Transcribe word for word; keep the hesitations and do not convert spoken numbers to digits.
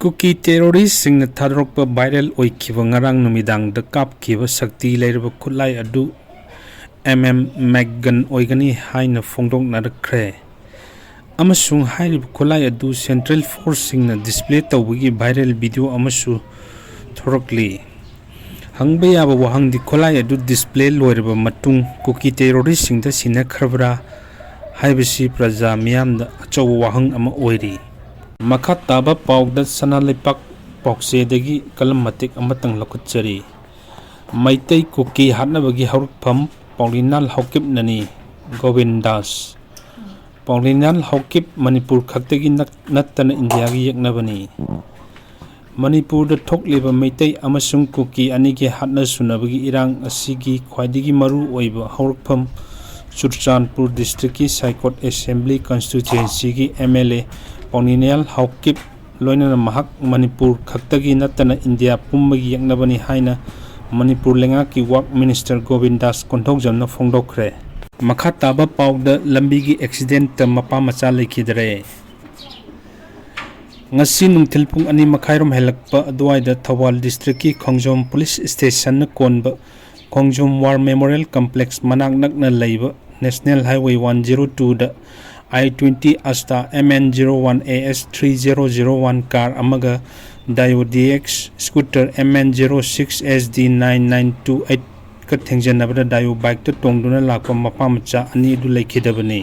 ꯀꯨꯀꯤ ꯇꯦꯔꯣꯔꯤꯁꯁꯤꯡꯅ ꯊꯥꯗꯣꯔꯛꯄ viral ꯑꯣꯏꯈꯤꯕ ꯉꯔꯥꯡ ꯅꯨꯃꯤꯗꯥꯡꯗ ꯀꯥꯞꯈꯤꯕ ꯁꯛꯇꯤ ꯂꯩꯔꯕ ꯈꯨꯠꯂꯥꯏ ꯑꯗꯨ ꯑꯦꯝ ꯑꯦꯝ ꯃꯦꯛꯒꯟ ꯑꯣꯏꯒꯅꯤ ꯍꯥꯏꯅ ꯐꯣꯡꯗꯣꯛꯅꯔꯛꯈ꯭ꯔꯦ, ꯑꯃꯁꯨꯡ ꯍꯥꯏꯔꯤꯕ ꯈꯨꯠꯂꯥꯏ ꯑꯗꯨ ꯁꯦꯟꯇ꯭ꯔꯦꯜ ꯐꯣꯔꯁꯁꯤꯡꯅ ꯗꯤꯁꯄ꯭ꯂꯦ ꯇꯧꯕꯒꯤ ꯚꯥꯏꯔꯦꯜ ꯚꯤꯗꯤꯑꯣ ꯑꯃꯁꯨ ꯊꯣꯔꯛꯂꯤ꯫ ꯍꯪꯕ ꯌꯥꯕ ꯋꯥꯍꯪꯗꯤ, ꯈꯨꯠꯂꯥꯏ ꯑꯗꯨ ꯗꯤꯁꯄ꯭ꯂꯦ ꯂꯣꯏꯔꯕ ꯃꯇꯨꯡ ꯀꯨꯀꯤ ꯇꯦꯔꯣꯔꯤꯁꯁꯤꯡꯗ ꯁꯤꯟꯅꯈ꯭ꯔꯕ꯭ꯔꯥ ꯍꯥꯏꯕꯁꯤ ꯄ꯭ꯔꯖꯥ ꯃꯤꯌꯥꯝꯗ ꯑꯆꯧꯕ ꯋꯥꯍꯪ ꯑꯃ ꯑꯣꯏꯔꯤ꯫ ꯃꯈꯥ ꯇꯥꯕ ꯄꯥꯎꯗ ꯁꯅꯥ ꯂꯩꯄꯥꯛ ꯄꯥꯎꯆꯦꯗꯒꯤ ꯀꯂꯝ ꯃꯇꯦꯛ ꯑꯃꯇꯪ ꯂꯧꯈꯠꯆꯔꯤ꯫ ꯃꯩꯇꯩ ꯀꯨꯀꯤ ꯍꯥꯠꯅꯕꯒꯤ ꯍꯧꯔꯛꯐꯝ ꯄꯥꯎꯂꯤꯅꯥꯜ ꯍꯥꯎꯀꯤꯞꯅꯅꯤ꯫ ꯒꯣꯕꯤꯟ ꯗꯥꯁ꯫ ꯄꯥꯎꯂꯤꯅꯥꯜ ꯍꯥꯎꯀꯤꯞ ꯃꯅꯤꯄꯨꯔ ꯈꯛꯇꯒꯤ ꯅꯠ-, ꯅꯠꯇꯅ ꯏꯟꯗꯤꯌꯥꯒꯤ ꯌꯦꯛꯅꯕꯅꯤ꯫ ꯃꯅꯤꯄꯨꯔꯗ ꯊꯣꯛꯂꯤꯕ ꯃꯩꯇꯩ ꯑꯃꯁꯨꯡ ꯀꯨꯀꯤ ꯑꯅꯤꯒꯤ ꯍꯥꯠꯅ ꯁꯨꯅꯕꯒꯤ ꯏꯔꯥꯡ ꯑꯁꯤꯒꯤ ꯈ꯭ꯋꯥꯏꯗꯒꯤ ꯃꯔꯨ ꯑꯣꯏꯕ ꯍꯧꯔꯛꯐꯝ ꯆꯨꯔꯆꯥꯟꯄꯨꯔ ꯗꯤꯁꯇ꯭ꯔꯤꯛꯀꯤ ꯁꯥꯏꯀꯣꯠ assembly ꯀꯟꯁꯇꯤꯇ꯭ꯋꯦꯟꯁꯤꯒꯤ M L A ꯄꯥꯎꯂꯤꯅꯥꯜ Haokip ꯂꯣꯏꯅꯅ ꯃꯍꯥꯛ ꯃꯅꯤꯄꯨꯔ ꯈꯛꯇꯒꯤ ꯅꯠꯇꯅ ꯏꯟꯗꯤꯌꯥ ꯄꯨꯝꯕꯒꯤ ꯌꯦꯛꯅꯕꯅꯤ ꯍꯥꯏꯅ ꯃꯅꯤꯄꯨꯔ ꯂꯩꯉꯥꯛꯀꯤ ꯋꯥꯛ ꯃꯤꯅꯤꯁꯇꯔ ꯒꯣꯕꯤꯟ ꯗꯥꯁ ꯀꯣꯟꯊꯧꯖꯝꯅ ꯐꯣꯡꯗꯣꯛꯈ꯭ꯔꯦ꯫ ꯃꯈꯥ ꯇꯥꯕ ꯄꯥꯎꯗ ꯂꯝꯕꯤꯒꯤ ꯑꯦꯛꯁꯤꯗꯦꯟꯇ ꯃꯄꯥ ꯃꯆꯥ ꯂꯩꯈꯤꯗꯔꯦ꯫ ꯉꯁꯤ ꯅꯨꯡꯊꯤꯜ ꯄꯨꯡ ꯑꯅꯤ ꯃꯈꯥꯏꯔꯣꯝ ꯍꯦꯜꯂꯛꯄ ꯑꯗꯨꯋꯥꯏꯗ ꯊꯧꯕꯥꯜ ꯗꯤꯁꯇ꯭ꯔꯤꯛꯀꯤ ꯈꯣꯡꯖꯣꯝ ꯄꯨꯂꯤꯁ ꯁ꯭ꯇꯦꯁꯟꯅ ꯀꯣꯟꯕ ꯈꯣꯡꯖꯣꯝ ꯋꯥꯔ ꯃꯦꯃꯣꯔꯤꯌꯦꯜ ꯀꯝꯄ꯭ꯂꯦꯛꯁ ꯃꯅꯥꯛ ꯅꯛꯅ ꯂꯩꯕ ꯅꯦꯁꯅꯦꯜ ꯍꯥꯏꯋꯦ ꯋꯥꯟ ꯖꯤꯔꯣ ꯇꯨꯗ ꯑꯥꯏ ꯇ꯭ꯋꯦꯟꯇꯤ ꯑꯁꯇꯥ M N zero one A S three zero zero one car ꯑꯃꯒ Dio D X scooter M N zero six S D nine nine two ꯑꯩꯠꯀ ꯊꯦꯡꯖꯟꯅꯕꯗ Dio ꯕꯥꯏꯛꯇ ꯇꯣꯡꯗꯨꯅ ꯂꯥꯛꯄ ꯃꯄꯥ ꯃꯆꯥ ꯑꯅꯤ ꯑꯗꯨ ꯂꯩꯈꯤꯗꯕꯅꯤ꯫